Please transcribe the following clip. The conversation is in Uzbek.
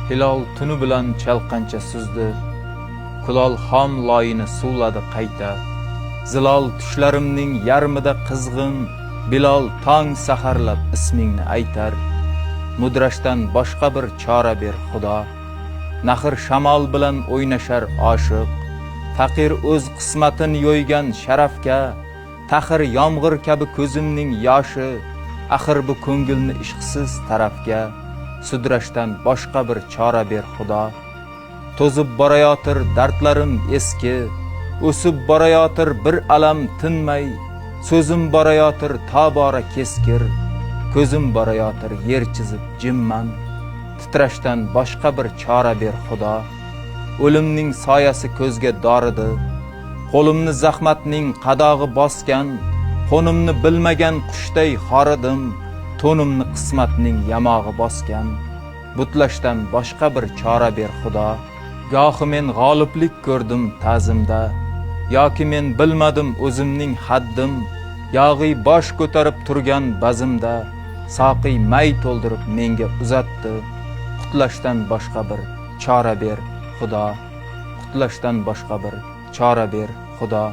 Hilol tuni bilan chalqancha suzdi. Kulol xom loyini suvladi qayta. Zilol tushlarimning yarmida qizg'in Bilol tong saharlab ismingni aytar. Mudrashdan boshqa bir chora ber, Xudo. Naxir shamol bilan o'ynashar oshiq. Faqir o'z qismatin yo'ygan sharafga. Taxir yomg'ir kabi ko'zimning yoshi. Axir bu ko'ngilni ishqsiz tarafga sudrashdan boshqa bir chora ber, Xudo. To'zib borayotir dardlarim eski, o'sib borayotir bir alam tinmay. So'zim borayotir tobora keskir, ko'zim borayotir yer chizib jimman. Titrashdan boshqa bir chora ber, Xudo. O'limning soyasi ko'zga doridi. Qo'limni zahmatning qadog'i bosgan. Qo'nimni bilmagan qushday xoridim. To'nimni qismatning yamog'i bosgan. Butlashdan boshqa bir chora ber, Xudo. Gohi men g'oliblik ko'rdim ta'zimda, yoki men bilmadim o'zimning haddim. Yog'iy bosh ko'tarib turgan bazmda soqiy may to'ldirib menga uzatdi. Qutlashdan boshqa bir chora ber, Xudo. Qutlashdan boshqa bir chora ber, Xudo.